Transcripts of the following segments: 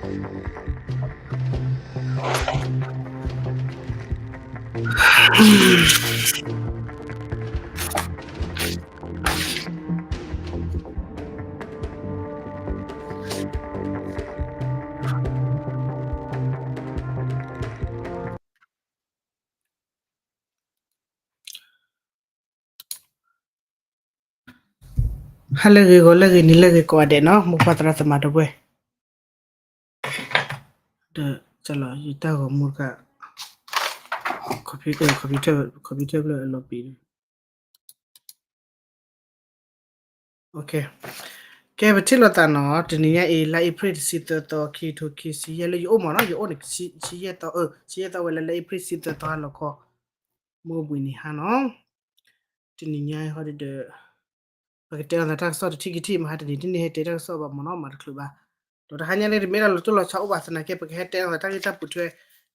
ဟါလၢအဂ့ၤ ဂီၤလၢအဂ့ၤ နံၤလၢအဂ့ၤ ကိးဂၤဒဲးနီၤ မိၢ်ပၢ်သရၣ်သမါဒီပုၢ်ဝဲၢ် ဒီး လီၤ ယတၢ်ဂီၤမူတခါ computer လၢအလီၤပံၤ ကဲ ပထံၣ်လိာ်သးနီၤ တနံၤညါအံၤ လါအ့ဖြ့ၣ်တဆံသၢသီ ခံကထိခံဆံယဲၢ် လၢယအိၣ်မ့ၢ်နီၤ ယအိၣ်န့ၣ် ဆံယဲၢ်သီ အၢ ဆံယဲၢ်သီဝဲလၢ လါအ့ဖြ့ၣ်တဆံသၢသီဟါလီၤခီ မုၢ်ဘှံးနံၤဟါနီၤ တနံၤညါအံၤဟီဒုဒီး ပကတဲလိာ်သးတၢ်ကစီၣ်တထံၣ်ခံထံၣ် မဟါတနံၤတန့ၢ်ဟဲတဲတၢ်ကစီၣ်ဘၣ်မ့ၢ်နီၤ မၤတချုးဘၣ် ဒီးတဟါညါန့ၣ် တမ့ၢ်ဒၣ်လီၤတိၢ်လီၤဆီအိၣ်ဘၣ်သနာ်က့ ပကဟဲတဲလိာ်သးတၢ်ဂ့ၢ်တၢ်ပိာ်ထွဲ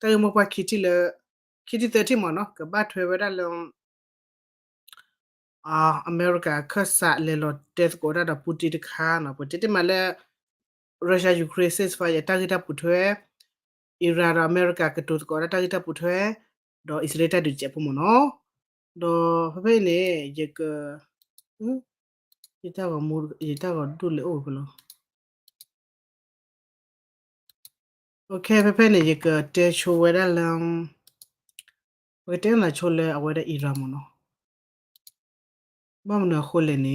တၢ်ဂ့ၢ်မိၢ်ပှၢ်ခံထံၣ်လၢ ခံထံၣ်သၢထံၣ်မ့ၢ်နီၤ ကဘၣ်ထွဲဝဲဒၣ်လၢ အမဲရကၤအခၢၣ်စးလဲၤလီၤတဲသကိးတၢ်ဒီး Putin တခါနီၤ ပတဲတ့ၢ်မးလၢ Russia Ukraine ceasefire တၢ်ဂ့ၢ်တၢ်ပိာ်ထွဲ Iran ဒီးအမဲရကၤကတိၤသကိးတၢ် တၢ်ဂ့ၢ်တၢ်ပိာ်ထွဲ ဒီးအံၣ်စရ့လးတၢ်ဒုးကဲးဖိမ့ၢ်နီၤ ဒီးဖဲဖဲအံၤန့ၣ် ယက ယတၢ်ဂီၤမူ ယတၢ်ဂီၤဒိၣ်လဲၤအိၣ်ဖဲလီၤ ဖဲဖဲန့ၣ် ယကတဲဆိဝဲဒၣ်လၢ ပကတဲနၤဆိလၢအဝဲဒၣ် Iran မ့ၢ်နီၤ ဘၣ်မနုၤအဃိလဲၣ်န့ၣ်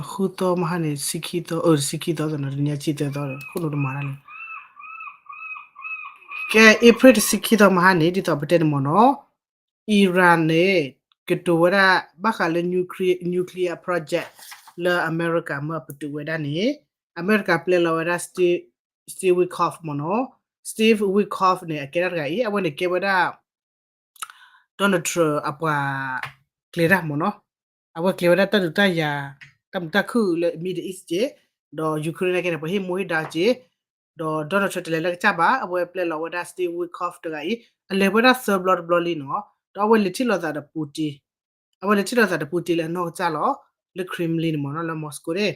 ဃုသီမဟါန့ၣ် ဆံခံသီ အၢ ဆံခံသီသနီၤ တနံၤညါဆံသၢသီ ခိၣ်နူာ်တမၤတၢ်န့ၣ် ကဲ အ့ဖြ့ၣ်တဆံခံသီမဟါန့ၣ် ဒ်သိးပတဲန့ၣ်မ့ၢ်နီၤ Iran န့ၣ် ကတိၤဝဲဒၣ် ဘၣ်ဃးလၢ nuclear project လၢအမဲရကၤမၢပတုာ်ဝဲဒၣ်န့ၣ် အမဲရကၤပျဲလီၤဝဲဒၣ် Steve Witkoff မ့ၢ်နီၤ Steve Witkoff န့ၣ် အကဲဒၣ်တဂၤအံၤ အဝဲန့ၣ်ကဲဝဲဒၣ် Donald Trump အပှၤကျဲၤတၢ်မ့ၢ်နီၤ အဝဲကျဲၤဝဲဒၣ်တၢ်ဒုးတၢ်ယၤ တၢ်မုာ်တၢ်ခုၣ်လၢ Middle East က့ ဒီး Ukraine နာ်က့န့ၣ် ပှၤဟ့ၣ်မူဟ့ၣ်ဒါက့ ဒီး Donald Trump တလဲၤလၢကစၢ်ဘၣ် အဝဲပျဲလီၤဝဲဒၣ် Steve Witkoff တဂၤအံၤ အလဲၤဝဲဒၣ်သၢဘျီတဘျီလံနီၤ ဒီးအဝဲလဲၤထံၣ်လိာ်သးဒီး Putin အဝဲလဲၤထံၣ်လိာ်သးဒီး Putin လၢအနီၢ်ကစၢ်လီၤ လၢ Kremlin န့ၣ်မ့ၢ်နီၤ လၢ Moscow န့ၣ်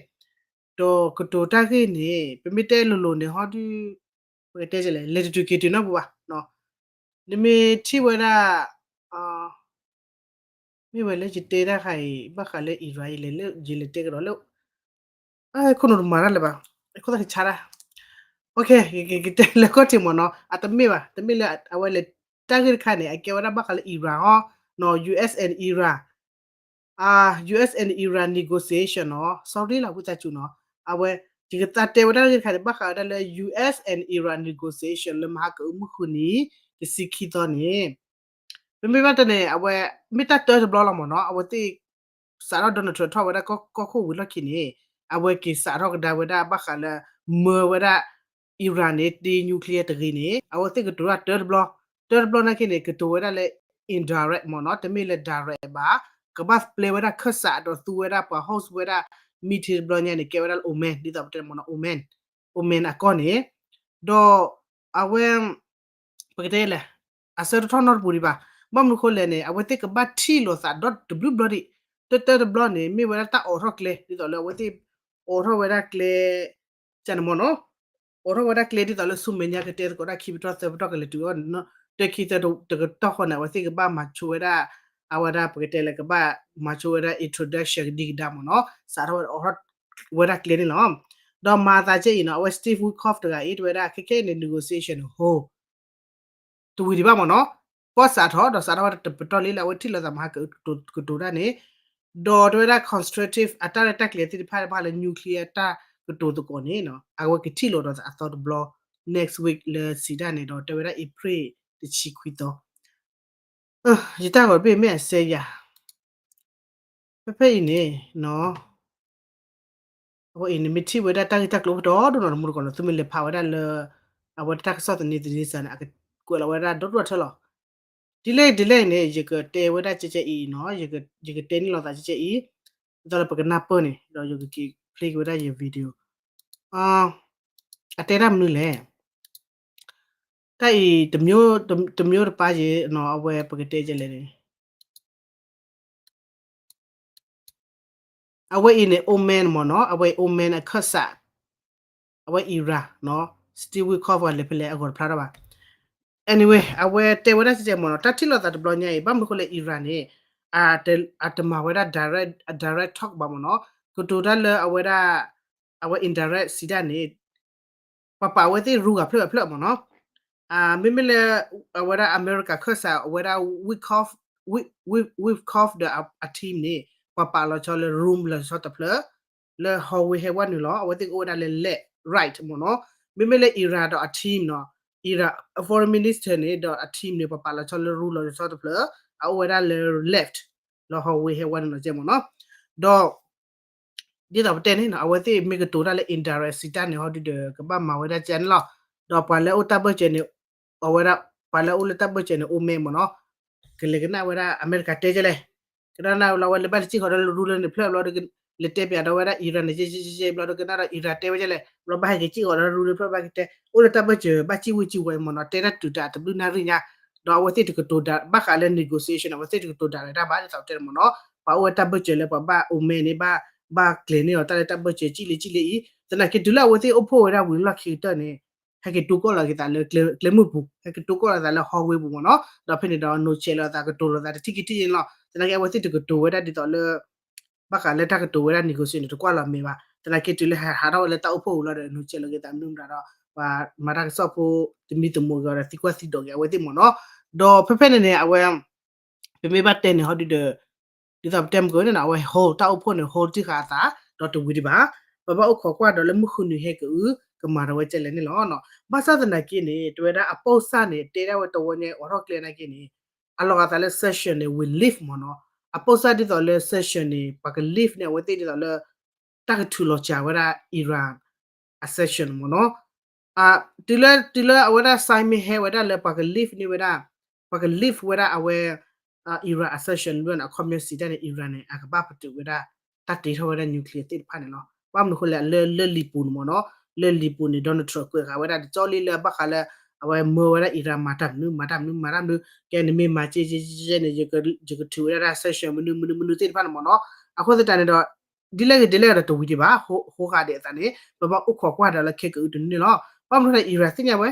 ဒီးကတိၤတၢ်ဂ့ၢ်န့ၣ် ပမ့ၢ်တဲလိၤလိၤန့ၣ်ဟီဒု ပကတဲလဲၣ် လဲၤတတုၤက့ၤတုၤနီတပူၤဘၣ် နမ့ၢ်ထံၣ်ဝဲဒၣ် မ့ၢ်ဝဲလၢယတဲတၢ်ခါအံၤ ဘၣ်ဃးလၢ Iran အံၤလဲၣ် ယလဲၤတဲကဒီးလၢ ခိၣ်နူာ်တမၤတၢ်လၢၤဘၣ် ခိၣ်သၣ်ကဆါတၢ် ကတဲလၢကီၢ်ထံးမ့ၢ်နီၤ အတမ့ၢ်ဘၣ် တမ့ၢ်လၢအဝဲလဲၤတၢ်ဂ့ၢ်တခါန့ၣ် အကဲဝဲဒၣ်ဘၣ်ဃးလၢ Iran ဟီ နီၤ US and Iran အ US and Iran negotiation နီၤ sorry လီၤ ဝံသးစူၤနီၤ အဝဲ ယကသးတဲဝဲဒၣ်ဂ့ၢ်တခါန့ၣ် ဘၣ်ဃးဝဲဒၣ်လၢ US and Iran negotiation လၢမဟါကအုမုၢ်ဃုနံၤ တဆံခံသီန့ၣ် ပမ့ၢ်ဘၣ်တဲန့ၣ် အဝဲ မ့ၢ်တၢ်တၢတဘျီလီၤမ့ၢ်နီၤ အဝဲသ့ၣ် စးထီၣ် Donald Trump ထီၣ်ဝဲဒၣ်ကီၢ်ခိၣ်ဝံၤလီၢ်ခံန့ၣ် အဝဲက့ၤစးထီၣ်ကဒါဝဲဒၣ်ဘၣ်ဃးလၢ မၢဝဲဒၣ် Iran န့ၣ် တ့ nuclear တဂ့ၤန့ၣ် အဝဲသ့ၣ်ကတိၤတၢ်တၢတဘျီ တၢတဘျီနာ်က့န့ၣ် ကတိၤဝဲဒၣ်လၢ indirect မ့ၢ်နီၤ တမ့ၢ်လၢ direct ဘၣ် ကဘၣ်ပျဲဝဲဒၣ်ခၢၣ်စးဒီးသူဝဲဒၣ်ပှၤ host ဝဲဒၣ် meeting တဘျီညါန့ၣ် ကဲဝဲဒၣ်လၢ Oman ဒ်သိးပတဲမ့ၢ်နီၤ Oman Oman အကီၢ်န့ၣ် ဒီး အဝဲ ပကတဲလဲၣ် အဆၢတထီၣ်နီတပူၤဒံးဘၣ် ဘၣ်မနုၤဃိလဲၣ်န့ၣ် အဝဲသ့ၣ်ကဘၣ်ထံၣ်လိာ်သးဒီတဘျုးဘျီဒံး တၢတၢတဘျီန့ၣ် မ့ၢ်ဝဲဒၣ်တၢ်အိးထီၣ်ကျဲ ဒ်သိးလၢအဝဲသ့ၣ် အိးထီၣ်ဝဲဒၣ်ကျဲ ကန့ၣ်မ့ၢ်နီၤ အိးထီၣ်ဝဲဒၣ်ကျဲဒ်သိးလၣ်ဆူမဲာ်ညါကတဲသကိးတၢ်ခံပတီၢ်သၢပတီၢ်ကလဲၤတုၤအီၤ တၢခံသၢတကတီၢ်ဃီန့ၣ် အဝဲသ့ၣ်ကဘၣ်မၤဆိဝဲဒၣ် အဝဲဒၣ်ပကတဲလၢကဘၣ်မၤဆိဝဲဒၣ် introduction ကဒံကဒါမ့ၢ်နီၤ စးထီၣ်ဝဲဒၣ်အိးထီၣ်ဝဲဒၣ်ကျဲန့ၣ်လီၤ. ဒီးမၤသးကဲအံၤနီၤ အဝဲ Steve Witkoff တဂၤအံၤ တဝဲဒၣ်ခဲခဲအံၤန့ၣ် negotiation ဟိ တဝံၤဒံးဘၣ်မ့ၢ်နီၤ ပီၣ်စးထီၣ် ဒီးစးထီၣ်ဝဲဒၣ်တပတီၢ်လံလၢအဝဲထံၣ်လိာ်သးမဟါကကတိၤတၢ်န့ၣ် ဒီးတဝဲဒၣ် constructive အတၢ်ရဲၣ်တၢ်ကျဲၤသ့ၣ်တဖၣ်ဘၣ်ဃးလၢ nuclear တၢ်ကတိၤသကိးန့ၣ် အဝဲကထံၣ်လိာ်ဒီးအသီတဘျီ next week လၢစံးဒၣ်န့ၣ်ဒီး တဲဝဲဒၣ် April တဆံခွံသီ ယတၢ်ဂီၤတဘ့ၣ်မ့ၢ်အစဲယၤ ဖဲဖဲအံၤန့ၣ် အဝဲအံၤန့ၣ် မ့ၢ်ထံၣ်ဝဲဒၣ်တၢ်ဂ့ၢ်တၢ်ကျိၤအိၣ်ပတီၢ်ဒိၣ်နီၤတမူတကိးနီၤ သုမ့ၢ်လဲၤဖးဝဲဒၣ်လၢ အဝဲတၢ်ကစီၣ်သန့သန့စးန့ၣ် အကကွဲးလီၤဝဲဒၣ်ဒီဒူၣ်ထဲလီၤ. ဒ်လဲၣ်ဒ်လဲၣ်န့ၣ် ယကတဲဝဲဒၣ်ကဲကဲအံၤနီၤ ယကတဲန့ၢ်လိာ်သးကဲကဲအံၤ ဒ်သိးလၢပကနၢ်ပၢၢ်န့ၣ် ဒီးယကက့ၤ play က့ၤဝဲဒၣ်ယ video အတဲဒၣ်မနုၤလဲၣ် တၢ်အံၤ တမျိုးတပါယ့ၤနီၤ အဝဲပကတဲကဲလဲၣ်န့ၣ် အဝဲအံၤန့ၣ် Oman မ့ၢ်နီၤ, အဝဲ Oman အခၢၣ်စး အဝဲ Iran နီၤ, Steve Witkoff ဂၤလဲၤဖဲလဲၣ်အဂီၢ်တဖျါထီၣ်ဘၣ်. Anyway အဝဲတဲဝဲဒၣ်စဲးမ့ၢ်နီၤ, တၢ်ထံၣ်လိာ်သးတဘျီညါအံၤ ဘၣ်မနုၤဃိလဲၣ် Iran န့ၣ် အတမၤဝဲဒၣ် direct, direct talk ဘၣ်မ့ၢ်နီၤ, ကတိၤတၢ်လၢအဝဲဒၣ် အဝဲ indirect စံးတၢ်န့ၣ် ပှၤပာ်အဝဲသ့ၣ် rule ဂၤဖျၢၣ်ဂၤဖျၢၣ်မ့ၢ်နီၤ. မ့မ့ၢ်လၢ အဝဲဒၣ်အမဲရကၤခၢၣ်စး အဝဲဒၣ် Witkoff, Wit, Wit, Witkoff ဒီးအ team န့ၣ် ပှၤပာ်လီၤဆီလၢ room လီၤဆီတဖျၢၣ် လၢ hallway ဟဲဝဲနုာ်လီၤ. အဝဲသ့ၣ်ကအိၣ်ဝဲဒၣ်လၢ left, right မ့ၢ်နီၤ. မ့မ့ၢ်လၢ Iran ဒီးအ team နီၤ, Iran foreign minister န့ၣ် ဒီးအ team န့ၣ် ပှၤပာ်လီၤဆီလၢ room လီၤဆီတဖျၢၣ် အအိၣ်ဝဲဒၣ်လၢ left လၢ hallway ဟဲဝဲနုာ်လီၤကဲမ့ၢ်နီၤ. ဒီး ဒ်သိးပတဲန့ၣ်နီၤ, အဝဲသ့ၣ်မ့ၢ်ကတိၤတၢ်လၢ indirect စံးတၢ်န့ၣ် ဟီဒုဒီး ကဘၣ်မၤဝဲဒၣ်ကဲန့ၣ်လီၤ. ဒီးပှၤလၢအအိၣ်တၢ်ဘၢၣ်စၢၤန့ၣ် အဝဲဒၣ် ပှၤလၢအအိၣ်လၢတၢ်ဘၢၣ်စၢၤန့ၣ် အိၣ်မဲမ့ၢ်နီၤ, ကလဲၤကနၣ်ဝဲဒၣ်အမဲရကၤတဲကဲလဲၣ်, ကနၣ်ဝဲလၢအဝဲလၢဘၣ်တစံၣ်ဃီၤဒီးလၢ rule လၢန့ၣ်ဖျၢၣ်ဘျီဒီး လဲၤတဲပၠးဒီးဝဲဒၣ် Iran န့ၣ် ကဲကဲကဲကဲဘျီဒီး ကနၣ်ဒီး Iran တဲဝဲကဲလဲၣ်, ဘျီဘၣ်ဟဲက့ၤစံၣ်ဃီၤဒီး rule လၢဖျၢၣ်ဘၣ်ကတဲ အိၣ်လၢတၢ်ဘၢၣ်စၢၤ ဘၣ်စံၣ်ဝံၤစံၣ်ဝဲမ့ၢ်နီၤ, တဲတၢ်တုၤတၢ်တဘျုးနၣ်ရံၣ်ညါ, ဒီးအဝဲသ့ၣ်တကတိၤဒၣ် ဘၣ်ဃးလၢ negotiation အဝဲသ့ၣ်တကတိၤဒၣ်လဲာ်တၢ်ဘၣ် ဒ်သိးပတဲန့ၣ်မ့ၢ်နီၤ, ပှၤအိၣ်ဝဲတၢ်ဘၢၣ်စၢၤလၢပှၤဘၣ်အိၣ်မဲန့ၣ် ဘၣ် ဘၣ်ကျဲၤန့ၢ်အီၤတၢ်လၢတၢ်ဘၢၣ်စၢၤ ကံၣ်လံကံၣ်လံအံၤ, သနာ်က့တုၤလၢအဝဲသ့ၣ်အိၣ်ဖှိၣ်ဝဲဒၣ်ဝံၤလီၢ်ခံကတၢၢ်န့ၣ် ဟဲက့ၤတိၢ်ကီၢ်လီၤက့ၤသးလၢကျဲမုၢ်ပူၤ, ဟဲက့ၤတိၢ်ကီၢ်လီၤသးလၢ hallway ပူၤမ့ၢ်နီၤ, ဒီးဖဲန့ၣ်ဒီး နီၢ်ဆဲးလီၤသးကတိၤလီၤသးတထံၣ်ကံထံၣ်န့ၣ်လီၤ. သနာ်က့အဝဲသ့ၣ်တကတိၤဝဲဒၣ်ဒ်သိးလၢ ဘၣ်ဃးလၢတၢ်ကတိၤဝဲဒၣ် negotiation န့ၣ် တကွၢ်လီၤမဲာ်ဘၣ်. သနာ်က့တုၤလၢဟးဟးထီၣ်ဝဲလၢတၢ်အိၣ်ဖှိၣ်ဝံၤလီၤဒီး နီၢ်ဆဲးလီၤက့ၤသးမနုၤမတၤဒီး ပှၤမၤတၢ်ကစီၣ်ဖိ သမံသမိးက့ၤအီၤဒီး သံကွၢ်သံဒိးက့ၤအဝဲသ့ၣ်မ့ၢ်နီၤ. ဒီးဖဲဖဲန့ၣ်န့ၣ် အဝဲ ပမ့ၢ်ဘၣ်တဲန့ၣ် ဟီဒုဒီး ဒ်သိးပတဲမုၢ်ကန့ၣ်နီၤ အဝဲ hold တၢ်အိၣ်ဖှိၣ်န့ၣ် hold တံၢ်ဃာ်အသး ဒီးတဝံၤဒံးဘၣ်. ပဘၣ်အိၣ်ခိးကွၢ်ဒီးလၢမုၢ်ဃုနံၤဟဲက့ၤအု ကမၤဒီးဝဲကဲလဲၣ်န့ၣ်လီၤ. ဘၣ်ဆၣ်သနာ်က့န့ၣ် တဝဲဒၣ်အပိၢ်စၢ်န့ၣ် တဲဒၣ်ဝဲတဝီညါအိးထီၣ်ကျဲနာ်က့န့ၣ် အလီၤဂာ်သးလၢ sanction န့ၣ် will lift မ့ၢ်နီၤ. အပိၢ်စၢ်ဒ်သိးလၢ sanction န့ၣ် ပှၤက lift န့ၣ် အဝဲသ့ၣ်ဒ်သိးလၢ တၢ်ကထုးလီၤစှၤဝဲဒၣ် Iran အ sanction မ့ၢ်နီၤ. တုၤလၢ တုၤလၢအဝဲဒၣ် sign မ့ၢ်ဟဲဝဲဒၣ်လၢပှၤက lift န့ၢ်ဝဲဒၣ် ပှၤက lift ဝဲဒၣ်အဝဲ Iran အ sanction န့ၣ် အခီပညီစံးတၢ်န့ၣ် Iran န့ၣ် အကဘၣ်ပတုာ်ဝဲဒၣ် တၢ်တ့ထီၣ်ဝဲဒၣ် nuclear သ့ၣ်တဖၣ်န့ၣ်လီၤ. ဘၣ်မနုၤဃိလဲၣ် လၢ လၢလံာ်ပူၤန့ၣ်မ့ၢ်နီၤ လၢလံာ်ပူၤန့ၣ် Donald Trump ကွဲးဃာ်ဝဲဒၣ် တကၠီလံလၢဘၣ်ဃးလၢ အဝဲမၢဝဲဒၣ် Iran မၤတၢ်မနုၤ မၤတၢ်မနုၤ မၤတၢ်မနုၤ ကဲန့ၣ်မ့ၢ်မၤကဲကဲန့ၣ် ယကထုးဝဲဒၣ် sanction မနုၤမနုၤမနုၤသ့ၣ်တဖၣ်န့ၣ်မ့ၢ်နီၤ. အဃိသတးန့ၣ်ဒီး ဒ်လဲၣ်ဂ့ၤဒ်လဲၣ်ဂ့ၤဒီးတဝံၤဒံးဘၣ် ဟိဃာ်ဒံးအသးန့ၣ် ပဘၣ်အိၣ်ခိးကွၢ်ဒီးလၢခဲကအုတနွံန့ၣ်လီၤ. ဘၣ်မနုၤဒီး Iran သ့ၣ်ညါဝဲ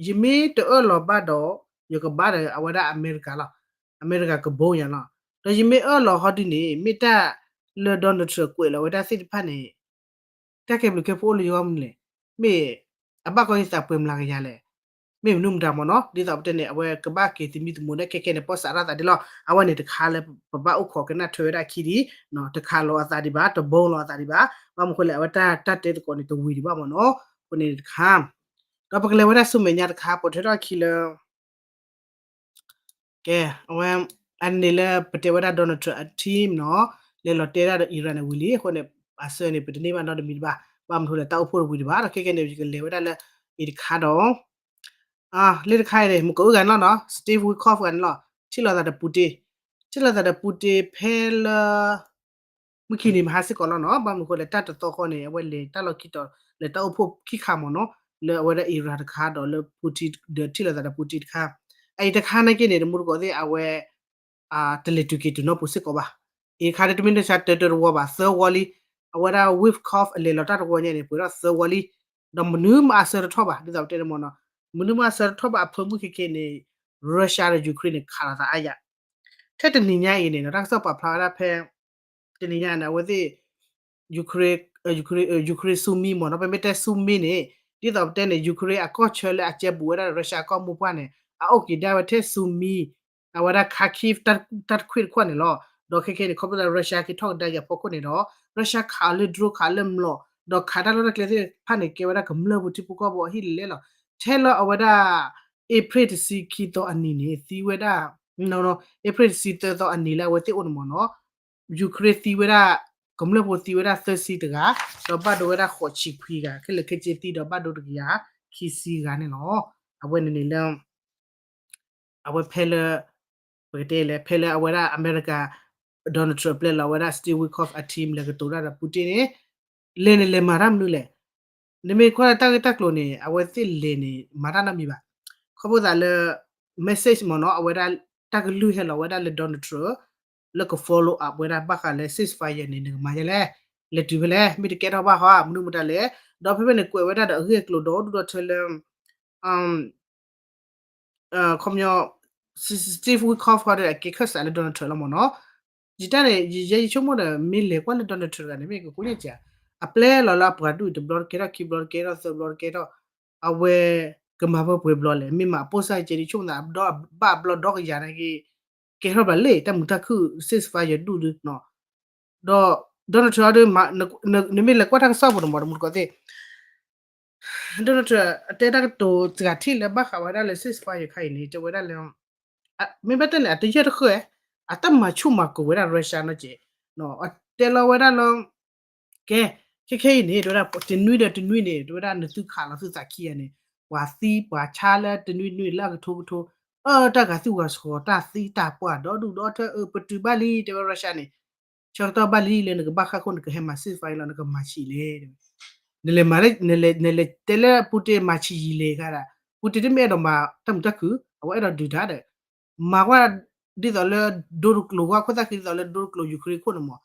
ယမ့ၢ်တအၢၣ်လီၤဘၣ်ဒီး ယကဘါဒီးအဝဲဒၣ်အမဲရကၤလီၤ. အမဲရကၤကဘီယၤလီၤ. ဒီးယမ့ၢ်အၢၣ်လီၤဟီဒုန့ၣ် မ့ၢ်တၢ်လၢ Donald Trump ကွဲးလီၤဝဲဒၣ်သ့ၣ်တဖၣ်န့ၣ် တၢ်ကဲဘျုးကဲဖှိၣ်အိၣ်လၢယဂီၢ်မနုၤလဲၣ်. မ့ၢ်အဘၣ်ကီယသးပှဲၤမျးကယၤလဲၣ်. မ့ၢ်မနုၤမတၤမ့ၢ်နီၤ ဒ်သိးပတဲန့ၣ် အဝဲကဘၣ်က့ၤသမံသမိးန့ၣ် ခဲခဲန့ၣ် ပီၢ်စးထီၣ်သးဒ်လီၤ. အဝဲန့ၣ်တခါလၢပဘၣ်အိၣ်ခိးကနၣ်ထွဲဝဲဒၣ်အခံဒ် တခးလီၤအသးဒံးဘၣ် တဘီလီၤအသးဒံးဘၣ်. ဘၣ်မနုၤဃိလဲၣ် အဝဲတၢ်တဲသကိးန့ၣ် တဝံၤဒံးဘၣ်မ့ၢ်နီၤ. အဃိန့ၣ်တခါ ဒီးပကလဲၤဝဲဒၣ်ဆူမဲာ်ညါတခါ ပိာ်ထွဲထီၣ်အခံလၢ ကဲ အဝဲ အန့ၣ်လၢပတဲဝဲဒၣ် Donald Trump အ team နီၤ လဲၤလီၤတဲဒၣ်ဒီး Iran န့ၣ်ဝံၤလံ အဃိန့ၣ် အဆၢန့ၣ် ပတန့ၢ်ဘၣ်နီတမံၤတဘၣ် ဘၣ်မနုၤဃိလဲၣ် တၢ်အိၣ်ဖှိၣ်တဝံၤဒံးဘၣ် ဒီးခဲခဲန့ၣ် ယကလဲၤဝဲဒၣ်လၢ အံၤတခါဒီး လၢတခါအံၤန့ၣ် မ့ၢ်ကအိၣ်ဂၤန့ၣ်လီၤနီၤ Steve Witkoff ဂၤန့ၣ်လီၤ ထံၣ်လိာ်သးဒီး Putin ထံၣ်လိာ်သးဒီး Putin ဖဲလၢ မုၢ်ခံနံၤမဟါစ့ၢ်ကီးလီၤနီၤ ဘၣ်မနုၤဃိလဲၣ် တၢ်တသီဃီန့ၣ် အဝဲလဲၤတၢ်လီၢ်ခံတီၤ လဲၤတၢ်အိၣ်ဖှိၣ်ခံခါမ့ၢ်နီၤ လၢအဝဲဒၣ် Iran တခါဒီးလၢ Putin ဒီးထံၣ်လိာ်သးဒီး Putin တခါ အအံၤတခါနာ်က့န့ၣ် တမူတကိးသ့ၣ်အဝဲ တလဲၤတုၤက့ၤတုၤနီၢ်ပူၤစ့ၢ်ကီးဘၣ် အံၤတခါတမ့ၢ်တၢ်ဆါတၢတၢတဝီဘၣ် သၢဝီလံ အဝဲဒၣ် Witkoff အလဲၤလီၤတၢ်တဝီညါန့ၣ် ပှဲၤထီၣ်သၢဝီလံ ဒီးမနုၤမးအဆၢတထီၣ်ဘၣ် ဒ်သိးပတဲန့ၣ်မ့ၢ်နီၤ မနုၤမးအဆၢတထီၣ်ဘၣ်အဖၢမုၢ်ခဲခဲန့ၣ် Russia ဒီး Ukraine န့ၣ် ခးလိာ်သးအါယၤ ထဲတနံၤညါအံၤန့ၣ် တၢ်ကစီၣ်ပာ်ဖျါဝဲဒၣ်ဖဲ တနံၤညါန့ၣ် အဝဲသ့ၣ် Ukraine Ukraine Ukraine ဆူမံမ့ၢ်နီၤ ပမ့ၢ်တဲဆူမံန့ၣ် ဒ်သိးပတဲန့ၣ် Ukraine အကီၢ်ဆၢလၢအကဲဘူးဝဲဒၣ် Russia ကီၢ်မိၢ်ပှၢ်န့ၣ် အအိၣ်က့ၤဒၣ်ဝဲထဲ ဆူမံ အဝဲဒၣ် Kharkiv တၢ်တခွံၣ်တခီန့ၣ်လီၤ. ဒီးခဲခဲန့ၣ် ခီဖျိလၢ Russia က့ၤထီၣ်ကဒါက့ၤအဖီခိၣ်န့ၣ်ဒီး Russia ခးအီၤလၢ drone ခးလၢမျိာ် ဒီးခးတၢ်လီၢ်တၢ်ကျဲသ့ၣ်တဖၣ်န့ၣ် ကဲဝဲဒၣ်ကမျၢၢ်ဖိထံဖိကီၢ်ဖိအဟံၣ်လဲၣ်လဲၣ်လီၤ. ထဲလၢအဝဲဒၣ် April တဆံခံသီအနံၤန့ၣ် သံဝဲဒၣ် April တဆံသၢသီအနံၤလၢအဝဲသ့ၣ်အိၣ်န့ၣ်မ့ၢ်နီၤ Ukraine သံဝဲဒၣ် ကမျၢၢ်ဖိသံဝဲဒၣ်သၢဆံတဂၤ ဒီးဘၣ်ဒိဝဲဒၣ်ဃိးဆံခွံဂၤ ခဲလၢာ်ခဲဆ့သံဒီးဘၣ်ဒိတကယၤခံဆံဂၤန့ၣ်လီၤ. အဝဲန့ၣ်န့ၣ်လၢ အဝဲဖဲလၢ ပကတဲလဲၣ် ဖဲလၢအဝဲဒၣ်အမဲရကၤ Donald Trump ပျဲလီၤဝဲဒၣ် Steve Witkoff အ team လဲၤကတိၤတၢ်ဒီး Putin န့ၣ် လဲၤန့ၣ်လဲၤမၤတၢ်မနုၤလဲၣ်. နမ့ၢ်ကွၢ်လၢတၢ်ဂ့ၢ်တၢ်ကျိၤန့ၣ် အဝဲသ့ၣ်လဲၤန့ၣ် မၤတၢ်နီတမံၤဘၣ်. ခီဖျိသးလၢ message မ့ၢ်နီၤ အဝဲဒၣ်တၢ်ကလုၢ်ဟဲလီၤဝဲဒၣ်လၢ Donald Trump လၢက follow up ဝဲဒၣ်ဘၣ်ဃးလၢ ceasefire န့ၣ် နကမၤဒ်လဲၣ်, လဲၤတုၤဖဲလဲၣ်, မ့ၢ်တကဲထီၣ်ဘၣ်ဟီ မနုၤမတၤလဲၣ်, ဒီးဖဲဖဲန့ၣ်ကွဲးဝဲဒၣ်ဒီးအဂ့ၢ်အကျိၤဒီဒူၣ်ဒီထၢလၢ ခီပညီ Steve Witkoff ဃီဒီး အကဲခၢၣ်စးလၢ Donald Trump လီၤမ့ၢ်နီၤ. ယတၢ်န့ၣ် ယယဲယဆိကမိၣ်ဒီး မ့ၢ်လဲၤကွၢ်လၢ Donald Trump တဂၤန့ၣ် မ့ၢ်ကကိးညါကဲ အပျဲလီၤလၢအပှၤဒူၣ်အံၤ တဘျီတကဲထီၣ် ခံဘျီတကဲထီၣ် သၢဘျီတကဲထီၣ်, အဝဲကမၤပှဲၤပှဲၤဘျီလဲၣ်, မ့ၢ်မၤအပိၢ်စၢ်ကဲဒ်ဆိကမိၣ်သး ဒီးဘၣ်အဘျီဒီကယၤနာ်က့ ကဲထီၣ်ဘၣ်လၢ တၢ်မုာ်တၢ်ခုၣ် ceasefire ယဒူၣ်ဒု ဒီး Donald Trump ဒီး နမ့ၢ်လဲၤကွၢ်တၢ်ကစီၣ်ပူၤန့ၣ်မ့ၢ် တမူတကိးသ့ၣ် Donald Trump အတဲတၢ်ကတိၤစှၤထံၣ်လၢဘၣ်ဃးဝဲဒၣ်လၢ ceasefire ခါအံၤန့ၣ် တဲဝဲဒၣ်လၢ မ့ၢ်ဘၣ်တဲန့ၣ် အတယဲၢ်တဃၢၣ် အတၢ်မၤဆူၣ်မၤကိၤဝဲဒၣ် Russia နီၢ်ကဲး, အတဲလီၤဝဲဒၣ်လၢ ကဲ ခဲခဲအံၤန့ၣ် တဲဝဲဒၣ် တနွံဒီးတနွံန့ၣ် တဲဝဲဒၣ် နသုခးလီၤသုသးခံဂၤန့ၣ် ပှၤသံပှၤဆါလၢတနွံနွံလၢအကထိကထိ အၢတၢ်ဂၤသုဂၤဆှီတၢ်သံတၢ်ပှၢ်ဒီဒူၣ်ဒီထၢ အၢ ပတုာ်ဘၣ်လံ တဲဝဲ Russia န့ၣ် ဆၢကတီၢ်ဘၣ်လံလၢနကဘၣ်ဃၣ်ခိၣ် နကဟဲမၤ ceasefire လီၤ နကမၤဆံးလဲၣ် တဲဝဲ နလဲၤမၤ နလဲၤတဲလၢ Putin မၤဆံးယံာ်လဲၣ်ခါဒၣ် Putin တမ့ၢ်အဲၣ်ဒိးမၤတၢ်မုာ်တၢ်ခုၣ် အဝဲအဲၣ်ဒိးဒုးတၢ်ဒီး မၤကွၢ် ဒ်သိးလၢ ဒိတကျိၤဝဲ ခိၣ်သၣ်ဃံ ဒ်သိးလၢဒိတကျိၤ Ukraine ခိၣ်န့ၣ်မ့ၢ်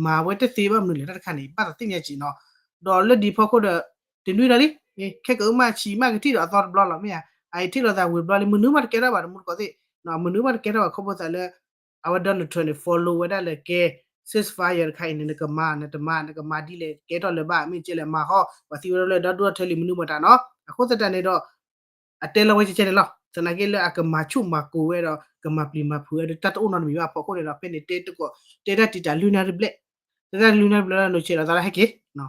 မၤဝဲတသ့ဘၣ်မနုၤလဲၣ် တၢ်တခါန့ၣ် ဘၣ်သးသ့ၣ်ညါက့ၤနီၤ ဒီးလၢဒ်ဖီခိၣ်ဒီး တနွံဒီးလံ ခဲကအုမၢ်ဆံးမၢ်ကထံၣ်ဒီးအသီတဘျီလီၤ မ့ၢ်ဧါ အအံၤထံၣ်လိာ်သးဝံၤဘျီလံ မနုၤမးတကဲထီၣ်ဘၣ် တမူတကိးသ့ၣ် မနုၤမးတကဲထီၣ်ဘၣ် ခီဖျိသးလၢ အဝဲ Donald Trump န့ၣ် follow ဝဲဒၣ်လၢကဲ ceasefire တခါအံၤန့ၣ် နကမၤ နတမၤ နကမၤဒ်လဲၣ် ကဲထီၣ်လၢၤဘၣ် မ့ၢ်ကဲလဲၣ်မၤဟီ ပှၤသံဝဲဒၣ်လၢဒီဒူၣ်ဒီထၢလံ မနုၤမတၤနီၤ အဃိသတးန့ၣ်ဒီး အတဲလီၤဝဲကဲကဲန့ၣ်လီၤ သနာ်က့လၢအကမၤဆူၣ်မၤကိၤဝဲဒီး ကမၤပျံၤမၤဖုးဝဲဒီး တၢ်တအိၣ်နီတမံၤဘၣ်အဖီခိၣ်န့ၣ်ဒီး ဖဲန့ၣ်တဲတကိး တဲတၢ်တံာ်တာ်လွံၢ်နၣ်ရံၣ်ဘျဲၣ် တဲတၢ်လွံၢ်နၣ်ရံၣ်ဘျဲၣ်လၢ နဆဲးလီၤသးလၢဟဲက့ၤ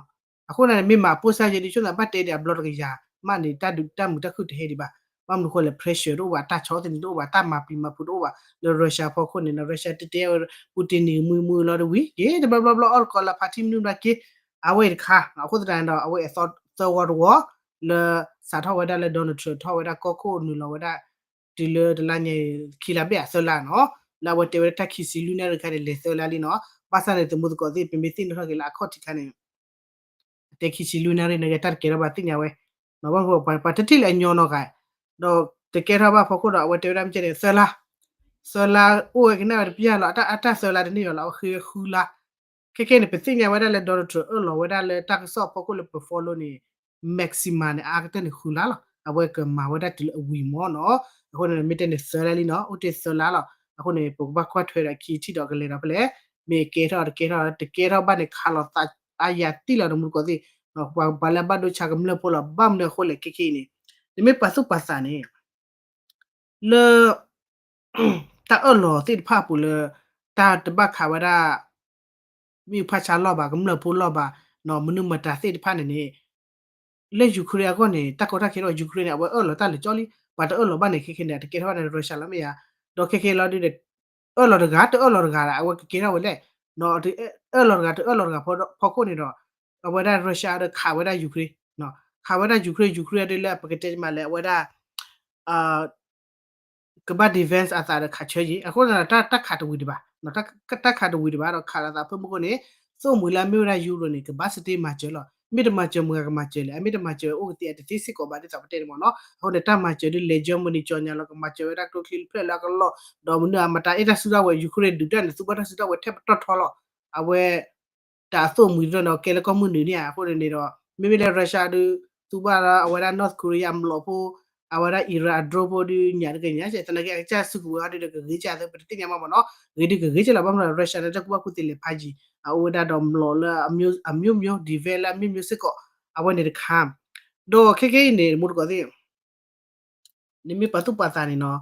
အဃိန့ၣ် မ့ၢ်မၤပိၢ်စၢ်ယဲဒ်ဆိကမိၣ်သးဘၣ်တဲဒီးအဘျီတကယၤ မးန့ၣ် တၢ်မုာ်တၢ်ခုၣ်တဟဲဒံးဘၣ် ဘၣ်မနုၤဃိလဲၣ် pressure တအိၣ်ဘၣ် တၢ်ဆီၣ်သနံးတအိၣ်ဘၣ် တၢ်မၤပျံၤမၤဖုးတအိၣ်ဘၣ် လၢ Russia ဖီခိၣ်န့ၣ် Russia တဲတဲဝဲ Putin န့ၣ် မှံမှံလီၤတဝံၤက့ၤ တဘျီဘျီဘျီ အီၣ်တကီလၢ party မနုၤဘျီက့ၤ အဝဲအံၤတခါ အဃိသတးန့ၣ်ဒီး အဝဲအသီသၢဝီတဝီ လၢစးထီၣ်ဝဲဒၣ်လၢ Donald Trump ထီၣ်ဝဲဒၣ်ကီၢ်ခိၣ်နုာ်လီၤဝဲဒၣ် တုၤလၢတလါညါ ခံလါဘျဲၣ်အသၢလါနီၤ လၢအဝဲတဲဝဲဒၣ်တၢ်ခံဆံလွံၢ်နၣ်ရံၣ်တခါန့ၣ် လဲၤသၢလါလံနီၤ ဘၣ်ဆၣ်န့ၣ် သမူသကိးသ့ၣ် ပမ့ၢ်သ့ၣ်နီၣ်ထီၣ်က့ၤလၢအခီၣ်ထံးခါန့ၣ် အတဲခံဆံလွံၢ်နၣ်ရံၣ်န့ၣ် တၢ်တကဲထီၣ်ဘၣ်သ့ၣ်ညါဝဲ ပှၤတထံၣ်လၢအညီနီၤဂၤ ဒီးတကဲထီၣ်ဘၣ်ဖီခိၣ်ဒီး အဝဲတဲဝဲဒၣ်မ့ၢ်ကဲန့ၣ် သၢလါ သၢလါအိၣ်ဝဲကနၣ်ဝဲတပျၢ်လီၤ အတၢ်သၢလါတန့ၢ်ဘၣ်လီၤ အဝဲဃ့ဝဲဃုလါ ခဲခဲန့ၣ် ပသ့ၣ်ညါဝဲဒၣ်လၢ Donald Trump အၢၣ်လီၤဝဲဒၣ်လၢတၢ်ကစီၣ်ဖီခိၣ်လၢပ follow န့ၣ် maximum န့ၣ် အါကတၢၢ်န့ၣ်ဃုလါလီၤ အဝဲကမၤဝဲဒၣ်တုၤလၢအဝံၤမ့ၢ်နီၤ အဃိန့ၣ် မ့ၢ်တဲန့ၣ်သၢလါလံနီၤ အိၣ်တ့ၢ်သၢလါလီၤ အဃိန့ၣ် ပကဘၣ်ကွၢ်ထွဲဒီးခံထံၣ်ဒီးကလဲၤဒီးဖဲလဲၣ် မ့ၢ်ကဲထီၣ်တကဲထီၣ် တကဲထီၣ်ဘၣ်န့ၣ် ခးလိာ်သးအါယၤတံၢ်လီၤ တမူတကိးသ့ၣ် ပှၤလၢအဘၣ်ဒိဆါကမျၢၢ်ဖိလီၤ ဘၣ်မနုၤအဃိလဲၣ် ခဲခဲအံၤန့ၣ် နမ့ၢ်ပာ်သူၣ်ပာ်သးန့ၣ် လၢ တၢ်အၢၣ်လီၤသ့ၣ်တဖၣ်အပူၤလၢ တၢ်တဘၣ်ခးဝဲဒၣ် မ့ၣ်အူဖးဆါလီၢ်ဘၣ် ကမျၢၢ်ဖိလီၢ်ဘၣ် မနုၤမတၤသ့ၣ်တဖၣ်န့ၣ်န့ၣ် လၢ Ukraine အဂီၢ်န့ၣ် တၢ်ကီတၢ်ခဲဒီး Ukraine န့ၣ် အဝဲအၢၣ်လီၤတၢ်လၢာ်ကၠီလံ ပှၤတအၢၣ်လီၤဘၣ်န့ၣ် ခဲခဲန့ၣ် တကဲထီၣ်ဘၣ်န့ၣ် Russia လီၤမ့ၢ်ဧါ ဒီးခဲခဲလီၤဒုဒီး အၢၣ်လီၤတဂၤ တအၢၣ်လီၤတဂၤဒီး အဝဲကကဲထီၣ်ဝဲလဲၣ် အၢၣ်လီၤတဂၤ တအၢၣ်လီၤတဂၤဖီခိၣ်န့ၣ်ဒီး အဝဲဒၣ် Russia ဒီးခးဝဲဒၣ် Ukraine ခးဝဲဒၣ် Ukraine Ukraine ဒ်လၢပကတဲမးလဲၣ် အဝဲဒၣ် ကဘၣ် defense အသးဒီးခးဆၢယံၤ အဃိသတး တၢ်ခးတဝံၤဒံးဘၣ် တၢ်ခးတဝံၤဒံးဘၣ်ဒီးခးလိာ်သးဖၢမုၢ်ခိၣ်န့ၣ် သိၣ်မှံၤလၢအမ့ၢ်ဝဲဒၣ် Europe န့ၣ် ကဘၣ်စတ့မၤစၢၤလီၤ မ့ၢ်တမၤစၢၤမတၤကမၤစၢၤလဲၣ် အမ့ၢ်တမၤစၢၤအိၣ်ကသ့အတသ့စ့ၢ်ကီးဘၣ်ဒ်သိးပတဲန့ၣ်မ့ၢ်နီၤ အဃိန့ၣ် တၢ်မၤစၢၤဒ်လဲၣ် Germany ကၠီညါလီၤ ကမၤစၢၤဝဲဒၣ်ကျိချံတဖျၢၣ်လၢအကလီၢ် ဒီးမနုၤအမတၤအဲၣ်တၢ်စုတၢ်ဝဲၤ Ukraine ဒုးတၢ်န့ၣ် သူဘၣ်တၢ်စုတၢ်ဝဲၤထဲပတီၢ်ထီလီၤ အဝဲ တၢ်အသိၣ်မှံၤတဖျၢၣ်န့ၣ် ကဲလၢကီၢ်မုၢ်နုာ်န့ၣ်ဧါ အဃိန့ၣ်ဒီး မ့မ့ၢ်လၢ Russia ဒုး သူဘၣ်လၢအဝဲဒၣ် North Korea အမျိာ်ဖိ အဝဲဒၣ် Iran အ drone ဖိဒုး ညၣ်တကညၣ် သနာ်က့အကစၢ်စုကဝဲၤဟီဒုးဒီးကဂ့ၤကၢ်သ့ ပတသ့ၣ်ညါမးမ့ၢ်နီၤ ဂ့ၤဒုးကဂ့ၤကၢ်လီၤ ဘၣ်မနုၤ Russia န့ၣ် တၢ်ကူၣ်ဘၣ်ကူၣ်သ့လဲၤဖးယံၤ အအိၣ်ဝဲဒၣ်ဒီးမျိာ်လၢအမျိၤမျိၤ defense လၢအမျိၤမျိၤစ့ၢ်ကီး အဝဲန့ၣ်တခါ ဒီးခဲခဲအံၤန့ၣ် မူတကိးသ့ၣ် နမ့ၢ်ပာ်သူၣ်ပာ်သးန့ၣ်နီၤ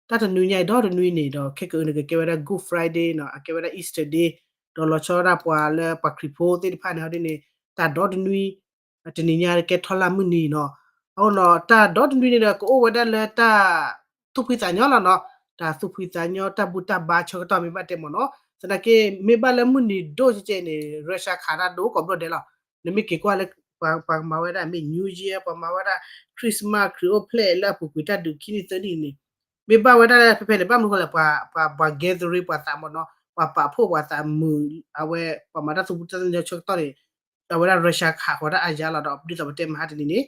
တၢ်တနွံညါအံၤဒီတနွံန့ၣ်ဒီး ခဲကအုးန့ၣ် ကကဲဝဲဒၣ် Good Friday နီၤ အကဲဝဲဒၣ် Easter Day ဒီးလီၤဆီဒၣ်ပှၤလၢပှၤခရံာ်ဖိသ့ၣ်တဖၣ်န့ၣ် ဟီဒ်န့ၣ် တၢ်ဒီတနွံ တနံၤညါကဲထီလၢမုၢ်နံၤနီၤ အဃိနီၤ တၢ်ဒီတနွံန့ၣ်ဒီး ကအိၣ်ဝဲဒၣ်လၢတၢ်သူၣ်ဖှံသးညီလီၤနီၤ တၢ်သူၣ်ဖှံသးညီ တၢ်ဘူၣ်တၢ်ဘါဆၢကတီၢ်မ့ၢ်ဘၣ်တဲမ့ၢ်နီၤ သနာ်က့ မ့ၢ်ဘၣ်လၢမုၢ်နံၤဒိၣ်ကဲကဲန့ၣ် Russia ခးတၢ်ဒိၣ်ကိးဘျီဒဲးလီၤ နမ့ၢ်က့ၤကွၢ်လၢ ပှၤမၤဝဲဒၣ်မ့ၢ် New Year ပှၤမၤဝဲဒၣ် Christmas ခရံာ်အိၣ်ဖျဲၣ်လၢအပူၤကွံာ်တၢ်ဒုးခံနံၣ်သၢနံၣ်န့ၣ် မ့ၢ်ဘၣ်ဝဲဒၣ်လၢဖဲဖဲန့ၣ် ဘၣ်မနုၤဃိလဲၣ် ပှၤ ပှၤ gathering ပှၤသးမ့ၢ်နီၤ ပှၤပာ်ဖှိၣ်ပှၤသးမုာ် အဝဲ ပှၤမၤတၢ်သူၣ်ဖှံသးညီဆၢကတီၢ်န့ၣ် အဝဲဒၣ် Russia ခးဃီၤတၢ်အါယါလီၤဒီး ဒ်သိးပတဲမဟါတနံၤန့ၣ်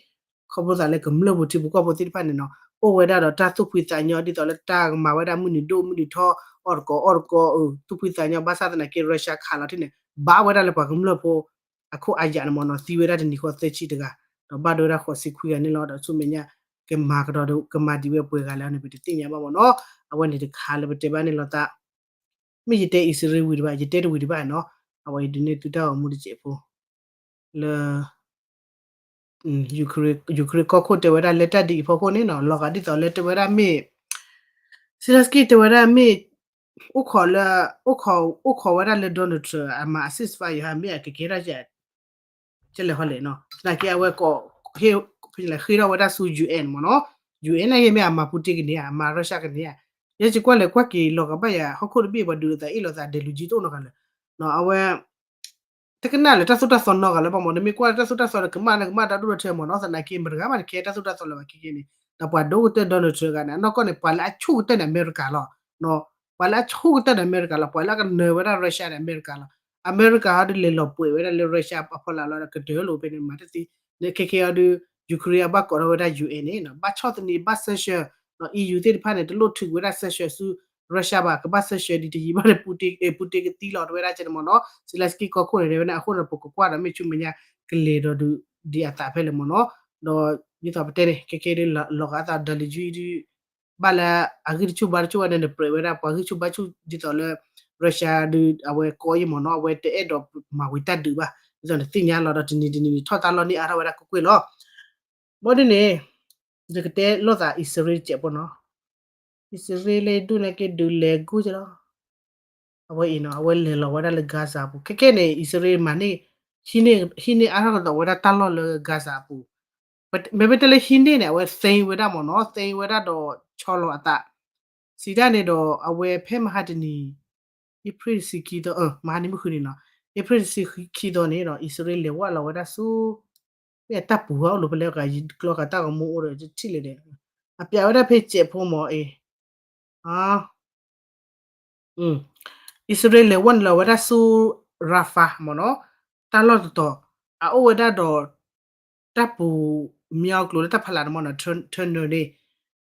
ခီဖျိသးလၢကမျၢၢ်ပူၤထံဖိကီၢ်ဖိသ့ၣ်တဖၣ်န့ၣ်နီၤ အိၣ်ဝဲဒၣ်ဒီးတၢ်သူၣ်ဖှံသးညီ ဒ်သိးလၢတၢ်ကမၤဝဲဒၣ်မုၢ်နံၤဒိၣ်မုၢ်နံၤထီ အီၣ်တကိးအီၣ်တကိး အသူၣ်ဖှံသးညီ ဘၣ်ဆၣ်သနာ်က့ Russia ခးလီၤထံၣ်န့ၣ် ဘၣ်ဝဲဒၣ်လၢပှၤကမျၢၢ်ဖိ အခိၣ်အယာ်န့ၣ်မ့ၢ်နီၤ သံဝဲဒၣ်တနံၤဃီသၢဆံတဂၤ ဒီးဘၣ်ဒိဝဲဒၣ်ဃိးဆံခွံဂၤန့ၣ်လီၤ. ဒီးဆူမဲာ်ညါ ကမၤကဒီး ကမၤဒံးဝဲပှဲၤဂၤလဲၣ်န့ၣ် ပတသ့ၣ်ညါဘၣ်မ့ၢ်နီၤ. အဝဲန့ၣ်တခါလၢပတဲဘၣ်န့ၣ်လီၤသး မ့ၢ်ယတဲအံၣ်စရ့လးဝံၤတဘၣ် ယတဲတဝံၤတဘၣ်နီၤ အဝဲအံၤဒုးန့ၢ်သုတၢ်ဂီၤမူတစဲးဖိ လၢ Ukraine ကီၢ်ခိၣ်တဲဝဲဒၣ်လၢတၢ်ဒုးအံၤဖီခိၣ်န့ၣ်နီၤ လီၤဂာ်ဒ်သိးလၢတဲဝဲဒၣ်မ့ၢ် Zelenskyy တဲဝဲဒၣ်မ့ၢ် အိၣ်ခိးလၢ အိၣ်ခိး အိၣ်ခိးဝဲဒၣ်လၢ Donald Trump အမၤအ ceasefire ယဟါမ့ၢ်အကကဲထီၣ် ကဲလဲၣ်ဟီလဲၣ်နီၤ သနာ်က့အဝဲကိး ဟ့ၣ်ထီၣ်ဝဲဒၣ်ဆူ UN မ့ၢ်နီၤ UN န့ၣ်မ့ၢ်အမၤပူတ့ကန့ၢ်ဧါ အမၤ Russia ကန့ၢ်ဧါ ယဲယကွၢ်လဲၤကွၢ်က့ၤလီၤကဘၣ်ယၤ ဟီၣ်ခိၣ်တဘ့ၣ်ပှၤဒုးလိာ်သးအ့ၣ်လိာ်သးဒဲးလူၤကံတအိၣ်နီတဂၤလၢၤ အဝဲ တကနၣ်လၢတၢ်သိၣ်တၢ်သီနီတဂၤလၢၤဘၣ်မ့ၢ် နမ့ၢ်ကွၢ်လၢတၢ်သိၣ်တၢ်သီဒီး ကမၣ်န့ၣ် ကမၣ်တၢ်ဒိၣ်ထီၣ်ထီမ့ၢ်နီၤ သနာ်က့ မတဂၤမးတကဲတၢ်သိၣ်တၢ်သီလၢၤဘၣ်ခဲကဲန့ၣ် ဒီးပှၤဒိၣ်ကတၢၢ် Donald Trump တဂၤန့ၣ် အနီၢ်ကီၢ်န့ၣ် ပှၤလၢအဆိၣ်ကတၢၢ်န့ၣ် အမဲရကၤလီၤ ပှၤလၢအဆိၣ်ကတၢၢ်န့ၣ် အမဲရကၤလီၤ ပှၤလၢအကနၢၤဝဲဒၣ် Russia န့ၣ် အမဲရကၤလီၤ အမဲရကၤဟီဒုးလဲၤလီၤပှဲၤဝဲဒၣ်လၢ Russia အဖီလာ်လီၤဒီးကတၢၢ်လိာ်ဖဲန့ၣ် မၤတသ့ ခဲကဲအီၤဒုး Ukraine အဘၣ်ကိးထီၣ်ဝဲဒၣ် UN န့ၣ် ဘၣ်ဆီၣ်သနံး ဘၣ် sanction နီၤ EU သ့ၣ်တဖၣ်န့ၣ် တလိၣ်ထုးဝဲဒၣ် sanction ဆူ Russia ဘၣ် ကဘၣ် sanction ဒ်တယံာ်ဘၣ်န့ၣ် Putin ကသံလီၤတဝဲဒၣ်ကဲန့ၣ်မ့ၢ်နီၤ Zelenskyy ကီၢ်ခိၣ်န့ၣ် တဲဝဲန့ၣ် အဃိန့ၣ် ပကကွၢ်ဒီးမ့ၢ်ဆူမဲာ်ညါ ကလဲၤဒီးဒုးဒံးအသးဖဲလဲၣ်မ့ၢ်နီၤ ဒီးဒ်သိးပတဲန့ၣ် ခဲကဲဒုးလီၤဂာ်အသး ဒီးလံၤယုဒုး ဘၣ်လၢအဂံၢ်တဆူၣ်ဘါတဆူၣ်ဝဲန့ၣ် နပြဲးဝဲဒၣ် ပှၤဂံၢ်ဆူၣ်ဘါဆူၣ်ဒ်သိးလၢ Russia ဒုး အဝဲကီယံၢ်မ့ၢ်နီၤ အဝဲတအဲၣ်ဒိးမၤဝံၤတၢ်ဒုးဘၣ် ဒ်သိးနသ့ၣ်ညါလီၤဒီးတနံၤတနံၤန့ၣ် ထီၣ်တၢ်လီၢ်န့ၢ်အါထီၣ်ဝဲဒၣ်ကွ့ၢ်ကွ့ၢ်လီၤ ဘၣ်ဒ်န့ၣ် ယကတဲလိာ်သးအံၣ်စရ့လးတစဲးဖိနီၤ အံၣ်စရ့လးလၢဒိၣ်န့ၢ်က့ၤဒုးလဲၤဂိၢ်ကလီၤ အဝဲအံၤနီၤ အဝဲလဲၤလီၤဝဲဒၣ်လၢ Gaza အပူၤ ခဲကဲန့ၣ် အံၣ်စရ့လးမၤန့ၢ် ဟံးန့ၢ်အါထီၣ်ကဒီးဝဲဒၣ်တၢ်လီၢ်လၢ Gaza အပူၤ မ့မ့ၢ်တဲလၢဟံးန့ၢ်န့ၣ် အဝဲသ့ဝဲဒၣ်မ့ၢ်နီၤ သ့ဝဲဒၣ်ဒီးဆီလီၤအသး စံးတၢ်န့ၣ်ဒီး အဝဲဖဲမဟါတနံၤ April တဆံခံသီ မဟါန့ၣ်မုၢ်ဃုနံၤနီၤ April တဆံခံသီန့ၣ်ဒီး အံၣ်စရ့လးလဲၤဝဲလီၤဝဲဒၣ်ဆူ မ့ၢ်အတၢ်ပူၤဟီအိၣ်လီၤဖဲလဲၣ် ယကျီကးတၢ်ဂီၤမူအိၣ်ဒီးတထံၣ်လဲၣ်ဒီး အပျးဝဲဒၣ်ဖဲစဲးဖိမ့ၢ်အံၤ အံၣ်စရ့လးလဲၤဝဲနုာ်လီၤဝဲဒၣ်ဆူ Rafah မ့ၢ်နီၤ တၢ်လီၢ်တတီၤ အအိၣ်ဝဲဒၣ်ဒီး တၢ်ပူၤမံအီၤကျိၤလၢတၢ်ဖးလၢ်န့ၣ်မ့ၢ်နီၤ tunnel န့ၣ်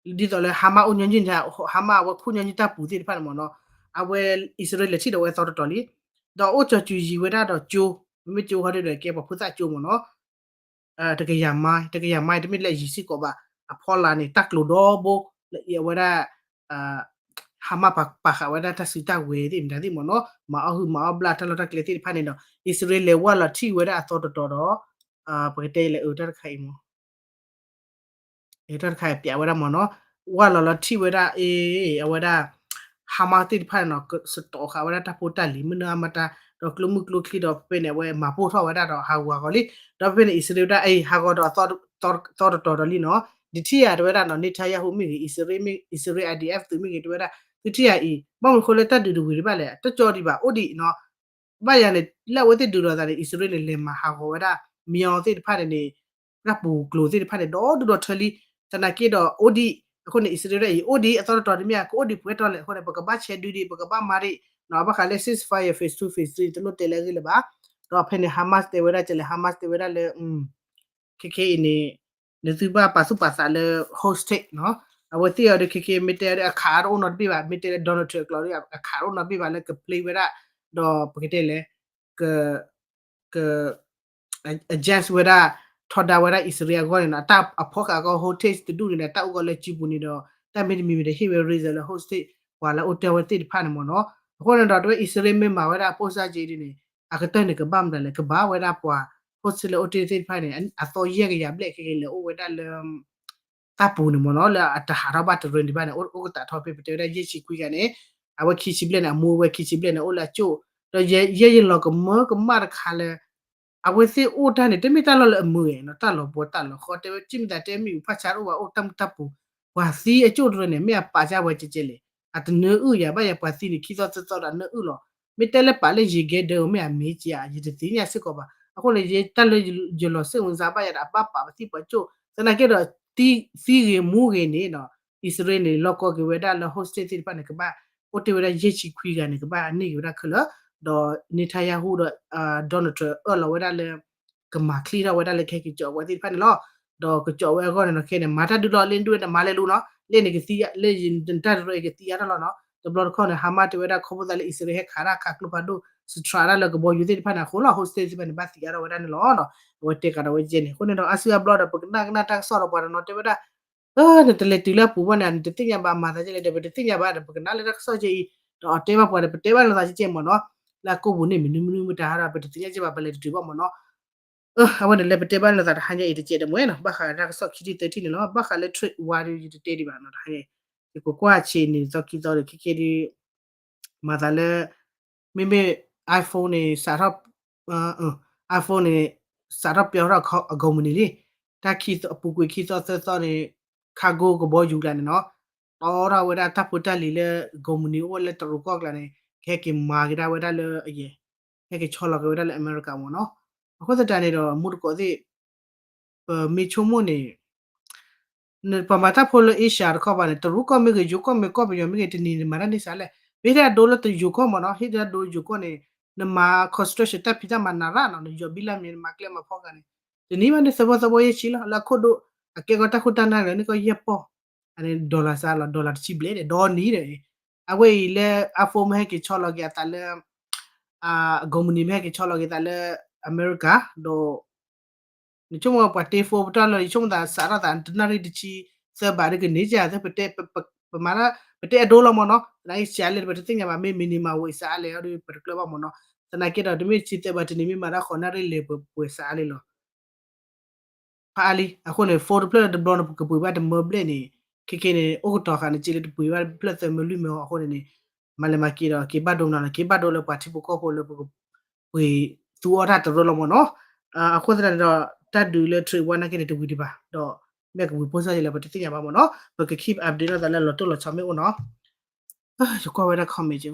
ဒ်သိးလၢ Hamas အိၣ်ညီနုၢ် Hamas အဝဲခိၣ်ညီနုၢ်တၢ်ပူၤသ့ၣ်တဖၣ်န့ၣ်မ့ၢ်နီၤ အဝဲအံၣ်စရ့လးလဲၤထံၣ်ဒီးဝဲအသီတတီၤလံ ဒီးအိၣ်ကၠီၤစူၤယံၤဝဲဒၣ်ဒီးကၠိ မ့မ့ၢ်ကၠိခီဒုဒီးကဲပှၤဖိသၣ်ကၠိမ့ၢ်နီၤ တကယၤမါ တကယၤမါ တမ့ၢ်လၢအယံၤစ့ၢ်ကီးဘၣ် အဖီလာ်န့ၣ် တၢ်ကျိၤဒီဘိ လၢအဝဲဒၣ် Hamas ပာ်ဃာ်ဝဲဒၣ်တၢ်စုတၢ်ဝဲၤသ့ၣ်မတၤသ့ၣ်မ့ၢ်နီၤ မၤအီၣ်ဟုၣ်မၤအီၣ်ဘျၣ်တၢ်လီၢ်တၢ်ကျဲသ့ၣ်တဖၣ်န့ၣ်ဒီး အံၣ်စရ့လးလဲၤဝဲလီၤထံၣ်ဝဲဒၣ်အသီတတီၤဒီး ပကတဲလဲၣ်အတၢ်တခါအံၤမ့ၢ် တၢ်တခါအံၤပျးဝဲဒၣ်မ့ၢ်နီၤ ဝဲလီၤလီၤထံၣ်ဝဲဒၣ်အံၤ အဝဲဒၣ် Hamas သ့ၣ်တဖၣ်န့ၣ်နီၤ စတီၤဃာ်ဝဲဒၣ်တၢ်ဖိတၢ်လံၤ မုၢ်နၤမတၤ ဒီးကျိမုၢ်ကျိချံဒီးဖဲန့ၣ် အဝဲမၤပိၢ်ထီၣ်ဝဲဒၣ်ဒီးဟးဂီၤအဂီၢ်လံ ဒီးဖဲန့ၣ် အံၣ်စရ့လးဝဲဒၣ်အံၤ ဟးဂီၤဒီးသီတတီၤဒီးလံနီၤ ဒ်ထံၣ်ယၤတဲဝဲဒၣ်နီၤ Netanyahu မ့ၢ်ဂ့ၤ အံၣ်စရ့လး အံၣ်စရ့လး IDF သုးမ့ၢ်ဂ့ၤတဲဝဲဒၣ် သုထံၣ်ယၤအံၤ ဘၣ်မနုၤဃိလၢတၢ်ဒုးတဝံၤဒံးဘၣ်လဲၣ် တကၠီဒံးဘၣ် အိၣ်ဒံးနီၤ ဘၣ်ယၤန့ၣ် လၢအဝဲသ့ၣ်ဒုးလိာ်သးန့ၣ် အံၣ်စရ့လးန့ၣ် လဲၤမၤဟးဂီၤဝဲဒၣ် မံအီၤသ့ၣ်တဖၣ်န့ၣ်န့ၣ် တၢ်ပူၤကျိၤသ့ၣ်တဖၣ်န့ၣ် ဒီဒူၣ်ဒီထၢလံ သနာ်က့ဒီးအိၣ်ဒံး အဃိန့ၣ် အံၣ်စရ့လးအံၤ အိၣ်ဒံး အသီတတီၤတမ့ၢ် ကအိၣ်ဒံးပှဲၤထီၣ်လဲၣ် အဃိန့ၣ် ပကဘၣ်ဆဲးဒုးဒံး ပကဘၣ်မၤဒံး ဘၣ်ဃးလၢ ceasefire phase two phase three တလိၣ်တဲလၢအဂ့ၢ်လၢၤဘၣ် ဒီးဖဲန့ၣ် Hamas တဲဝဲဒၣ်ကလဲၣ် Hamas တဲဝဲဒၣ်လၢ ခဲခဲအံၤန့ၣ် နသုဘၣ်ပာ်သူၣ်ပာ်သးလၢ hostage နီၤ အဝဲသ့ၣ်အီၤဒီးခဲခဲ မ့ၢ်တဲဒီးအခးတအိၣ်နီတဘ့ၣ်ဘၣ် မ့ၢ်တဲလၢ Donald Trump အကျိာ်ဒီး အခးတအိၣ်နီတဘ့ၣ်ဘၣ်လၢက play ဝဲဒၣ် ဒီးပကတဲလဲၣ် က က against ဝဲဒၣ် ထီဒါဝဲဒၣ်အံၣ်စရ့လးအဂီၢ်န့ၣ်နီၤ တၢ်အဖီဃာ်အဂီၢ် hostage တဒူၣ်န့ၣ်ဒီး တၢ်အိၣ်ဂီၢ်လၢကၠံပူၤန့ၣ်ဒီး တၢ်မ့တမံၤမ့ၢ်ဒီးဟ့ၣ်ဝဲ reason လၢ hostage ပှၤလၢအိၣ်တ့ၢ်ဝဲသ့ၣ်တဖၣ်န့ၣ်မ့ၢ်နီၤ အဃိန့ၣ်ဒီး တဝဲအံၣ်စရ့လးမ့ၢ်မၤဝဲဒၣ် အပိၢ်စၢ်က့ဒ်န့ၣ် အကတၢၢ်န့ၣ်ကဘၣ်မတၤလဲၣ် ကဘၣ်ဝဲဒၣ်ပှၤ hostage လၢအိၣ်တ့ၢ်သ့ၣ်တဖၣ်န့ၣ် အသီယဲၢ်ကယၤဘျဲၣ်ခဲခဲလၢအိၣ်ဝဲဒၣ်လၢ တၢ်ပူၤန့ၣ်မ့ၢ်နီၤ လၢအတဟးထီၣ်ဘၣ်တရၢန့ၣ်ဘၣ်န့ၣ် အိၣ်ကတးထီၣ်ဖဲပတဲဝဲဒၣ်ယဲၢ်ဆံခွံဂၤန့ၣ် အဝဲခံဆံဘျဲၣ်န့ၣ် အမူဝဲခံဆံဘျဲၣ်န့ၣ် အိၣ်လၢအကၠိၣ် ဒီးယဲယလီၤကမၢကမၣ်တခါလၢ အဝဲသ့ၣ်အိၣ်တၢ်န့ၣ် တမ့ၢ်တၢ်လီၢ်လၢအမုာ်ဂ့ၤနီၤ တၢ်လီၤဘှီတၢ်လီၤဃီ တဲဝဲ ကမ့ၢ်သးတဲမ့ၢ်အူဖၣ်ဆါတအိၣ်ဘၣ် အိၣ်တၢ်မုာ်တၢ်ပူၤ ပှၤသံအကၠိၣ်တရၢန့ၣ် မ့ၢ်အပာ်ကၢ်ဝဲကဲကဲလဲၣ် အတနၢအုၣ်ယၤဘၣ်ယၤ ပှၤသံန့ၣ် ခံသီသၢသီဒီးနၢအုၣ်လီၤ မ့ၢ်တဲလၢပာ်လၢယံၤကဲဒၢမ့ၢ်အမ့ၢ်က့ဧါ ယတသ့ၣ်ညါစ့ၢ်ကီးဘၣ် အဃိန့ၣ် ယတၢ်လၢယလီၤစိတ်ဝင်စားဘၣ်ယၤဒီး အဘၣ်ပာ်ပသံပှၤကၠိၣ် သနာ်က့ဒီး သံဂ့ၤမူဂ့ၤန့ၣ်နီၤ အံၣ်စရ့လးန့ၣ် လီၢ်ကီက့ၤဝဲဒၣ်လၢ hostage သ့ၣ်တဖၣ်န့ၣ် ကဘၣ်အိၣ်တ့ၢ်ဝဲဒၣ်ယဲၢ်ဆံခွံဂၤန့ၣ် ကဘၣ်န့ၢ်က့ၤဝဲဒၣ်ခဲလၢာ် ဒီး Netanyahu ဒီး Donald Trump အၢၣ်လီၤဝဲဒၣ်လၢ ကမၤချံထီၣ်ဝဲဒၣ်လၢကဟဲက့ၤကၠီၣ်ဝဲသ့ၣ်တဖၣ်န့ၣ်လီၤ. ဒီးကကၠီၣ်ဝဲအဂီၢ်န့ၣ်နီၤ ခဲန့ၣ် မၤတၢ်ဒုးလီၤ လၢနဒုးဝဲန့ၣ် မၤလဲၤလူၤနီၤ လၢန့ၣ်ကသံ လၢယတၢ်တရၢအံၤကသံအါထီၣ်လီၤနီၤ တဘျီတခီၣ်န့ၣ် Hamas တဲဝဲဒၣ် ခီဖျိသးလၢအံၣ်စရ့လးဟဲခးတၢ်ခးကျိဖးဒိၣ် စထြးတၢ်လၢကဘီယူၤသ့ၣ်တဖၣ်န့ၣ်အဃိလီၤ hostage သ့ၣ်တဖၣ်န့ၣ် ဘၣ်သံအါထီၣ်ဝဲဒၣ်န့ၣ်လီၤ. အဝဲတဲကဒီးဝဲကဲန့ၣ် အဃိန့ၣ်ဒီး အါစုအါဘျီဒီး ပကနၣ်ကနၣ်တၢ်ကစီၣ်ဒီးပှၤတနီၤတဲဝဲဒၣ် နတလဲၤတုၤလၢအပူၤဘၣ်န့ၣ် နတသ့ၣ်ညါဘၣ်အမၤသးကဲလဲၣ်ဒီး ပတသ့ၣ်ညါဘၣ်ဒီး ပကနၣ်လၢတၢ်ကစီၣ်ကဲအံၤ ဒီးအတဲဘၣ်ပှၤဒီး ပတဲဘၣ်လိာ်သးကဲကဲမ့ၢ်နီၤ လၢအကိာ်ပူၤန့ၣ် မနုၤမနုၤမတၤဒီး ပတသ့ၣ်ညါကဲဘၣ် ပလဲၤတတုၤဘၣ်မ့ၢ်နီၤ အဝဲန့ၣ်လၢပတဲဘၣ်လိာ်သးတဟါညါအံၤတကဲးတမှဲနီၤ ဘၣ်ဃးတၢ်ကစီၣ်ခံထံၣ်သၢထံၣ်န့ၣ်လီၤ ဘၣ်ဃးလၢ trade war ဒီး ယတတဲဒံးဘၣ်နီၤ တဟါညါအံၤ ယကကွၢ်ဆံးန့ၣ်သီခံသီဒီး ခဲကဲဒ် မၤသးလၢ မ့မ့ၢ် iPhone န့ၣ် စးထီၣ် iPhone န့ၣ် စးထီၣ်ပျီထီၣ်အ company လံ တၢ်ခံသီအပူၤကွံာ်ခံသီသၢသီန့ၣ် cargo ကဘီယူၤကျါန့ၣ်နီၤ တီထီၣ်ဝဲဒၣ်တၢ်ဖိတၢ်လံၤလၢ company အိၣ်ဝဲလၢတရူးကီၢ်ကျါန့ၣ် ကဟဲက့ၤမၤက့ၤဒၣ်ဝဲဒၣ်လၢအယဲၢ် ဟဲက့ၤဆီလီၤက့ၤဝဲဒၣ်လၢအမဲရကၤမ့ၢ်နီၤ အဃိသတးန့ၣ်ဒီး မူတကိးသ့ၣ် ပမ့ၢ်ဆိကမိၣ်န့ၣ် ပှၤမၤတၢ်ဖိလၢ Asia တခီဘၣ်န့ၣ် တရူးကီၢ်မ့ၢ်ဂ့ၤ ယိၤကီၢ်မ့ၢ်ကီၢ်ပယီၤမ့ၢ်ဂ့ၤ တနံၤန့ၣ်မၤတၢ်န့ၢ်စးလဲၣ် ပဟ့ၣ်တၢ်ဒိလၢယိၤကီၢ်မ့ၢ်နီၤ ဟ့ၣ်တၢ်ဒိယိၤကီၢ်န့ၣ် နမၤ construction တၢ်ဖံးတၢ်မၤနၤရၣ်နီၤ နယီၤဘံလၢမ့ၢ် နမၤကျဲမၤဖီကၤန့ၣ် တနံၤဘၣ်န့ၣ် သၢဘီသၢဘီယဲၢ်ဆံလီၤ လၢအခိၣ်ဒိၣ် အကဲကီတၢ်ခိၣ်တၢ်နၢ်လၢန့ၣ်ကီၢ်ယဲၢ်ပီၢ် အန့ၣ် dollar စးလီၤ dollar တဆံဘျဲၣ်ဒီး ဒီနံၤဒီး အဝဲအံၤလၢ iPhone မ့ၢ်ဟဲက့ၤဆီလီၤက့ၤအသးလၢ company မ့ၢ်ဟဲက့ၤဆီလီၤက့ၤသးလၢအမဲရကၤ ဒီး နဆိကမိၣ်ပှၤတ့ phone ပတီၢ်လၢ ယဆိကမိၣ်သးစးထီၣ်သး တနၣ်ရံၣ်တဆံသၢဘးဒ်ကန့ၢ်က ပမၤ ပတဲအဒိလီၤမ့ၢ်နီၤ သနာ်က့စးလဲၣ် ပတသ့ၣ်ညါဘၣ် မ့ၢ် minimum wage စးအါလဲၣ်အီၤဒီး ပတကျၢၢ်ဘၣ်မ့ၢ်နီၤ သနာ်က့ဒီး တမ့ၢ်တဆံသၢဘးတနံၤ မ့ၢ်မၤတၢ်ဃိးနၣ်ရံၣ်လဲၤပှဲၤပှဲၤစးအါလဲၣ်လီၤ ဖးအါလံ အဃိန့ၣ် phone တဖျၢၣ်လၢတဘျီန့ၣ် ပကပှ့ၤဘၣ်တမၢဘျဲၣ်န့ၣ် ခဲကဲန့ၣ် အိၣ်ကတီၤဃာ်န့ၣ် စ့လၢတပှ့ၤဘၣ်တဖျၢၣ်သၢမၢလွံၢ်မၢအီၤအဃိန့ၣ်န့ၣ် မၤလဲၤမၤက့ၤဒီး က့ၤဘၣ်ဒိမနုၤလဲၣ် က့ၤဘၣ်ဒိလၢပှၤထံဖိကီၢ်ဖိလၢပက ပှ့ၤသူအီၣ်တၢ်တရၢလီၤမ့ၢ်နီၤ အဃိသတးန့ၣ်ဒီး တၢ်ဒုးလၢ trade war နာ်က့န့ၣ် တဝံၤဒံးဘၣ် ဒီးမ့ၢ်ကဝံၤဖိစၢ်ယဲၢ်လၢပတသ့ၣ်ညါဘၣ်မ့ၢ်နီၤ ပက keep update လိာ်သးလၢလီၤတိၢ်လီၤဆီမ့ၢ်အိၣ်နီၤ ယကွၢ်ဝဲဒၣ် comment က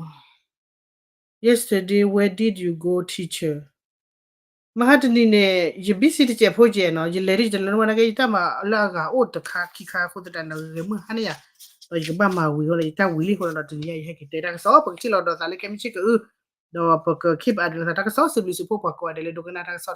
Yesterday where did you go teacher မဟါတနံၤန့ၣ် ယ busy တစဲးဖိကဲနီၤ ယလဲၤဒ်ယတလၢဝဲနာ်က့ ယတၢ်မၤလၢအဂၤအိၣ်တခါခံခါအဃိသတးန့ၣ် ဂဲၤမုၢ်ဟါန့ၣ်ယၤ ဒီးယကဘၣ်မၤဝံၤအဃိန့ၣ် ယတၢ်ဝံၤလံအဃိန့ၣ်ဒီး တနံၤညါယဟဲက့ၤတဲတၢ်ကစီၣ် ပကထံၣ်လီၤဒီးသးလၢကဲမုၢ်ဆ့ၣ်ကအု ဒီးပက keep update လိာ်သးတၢ်ကစီၣ် စံးဘျုးစံးဖှိၣ်ပှၤကိးဂၤဒဲးလၢဒိကနၣ်တၢ်ကစီၣ်